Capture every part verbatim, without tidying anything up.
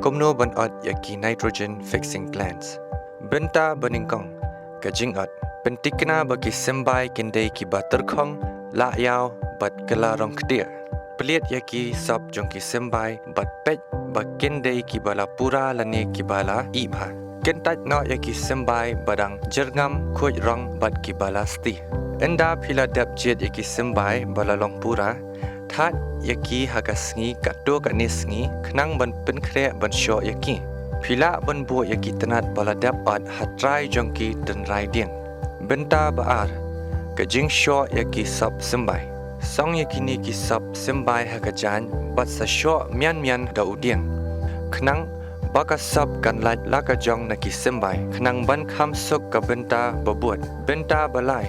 kumno ban ot ïa ki nitrogen fixing plants. Bynta banyngkong, ka jingot. Pyntikna ba ki symbai kin dei kiba tyrkhong, lah ïaw bad kylla rong ktieh. Plied ïa ki sop jong ki symbai bad peit ba kin dei kiba la pura lane kiba la ih bha. Kyntait noh ïa ki symbai ba dang jyrngam khuid rong bad kiba la sti. Ynda phi la dep jied ïa ki symbai ba la long pura, thad ïa ki ha ka sngi katto katne sngi khnang ban pynkhreh ban shoh ïa ki. Phi lah ban buh ïa ki tnat ba la dep ot ha trai jong ki tynrai dieng. Bynta ba ar, ka jingshoh ïa ki sop symbai. Song ïa kine ki sop symbai ha ka jaiñ bad sa shoh mian mian da u dieng, khnang ba ka sop kan lait la ka jong na ki symbai, khnang ban kham suk ka bynta ba bud. Bynta ba lai,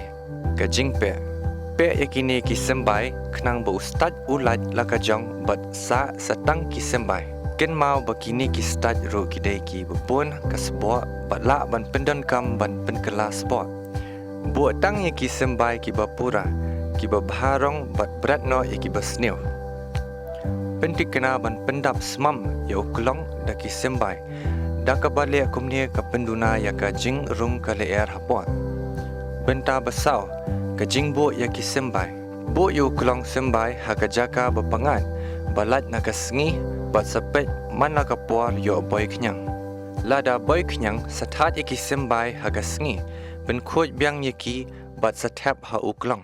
ka jingpeh. Peh ïa kine ki symbai khnang ba u stait u lait la ka jong bad sah sa tang ki symbai. Kynmaw ba kine ki stait ruh ki dei kiba bun ka sboh bad lah ban pyndonkam ban pynkylla sboh. Buh tang ïa ki symbai kiba pura, kiba bha rong bad bret noh ïa kiba sniew. Pyntikna ban pyndap smam ïa u klong da ki symbai. Da kaba leh kumne ka pynduna ïa ka jingrung ka lyer hapoh. Bynta ba saw, ka jingbuh ïa ki symbai. Buh ïa u klong symbai ha ka jaka ba pyngngad, ba lait na ka sngi, bad sa peit man la ka por ïoh boi khñiang. Lada boi khñiang sa thad ïa ki symbai ha ka sngi, pynkhuid biang ïa ki bad sa thep ha u klong.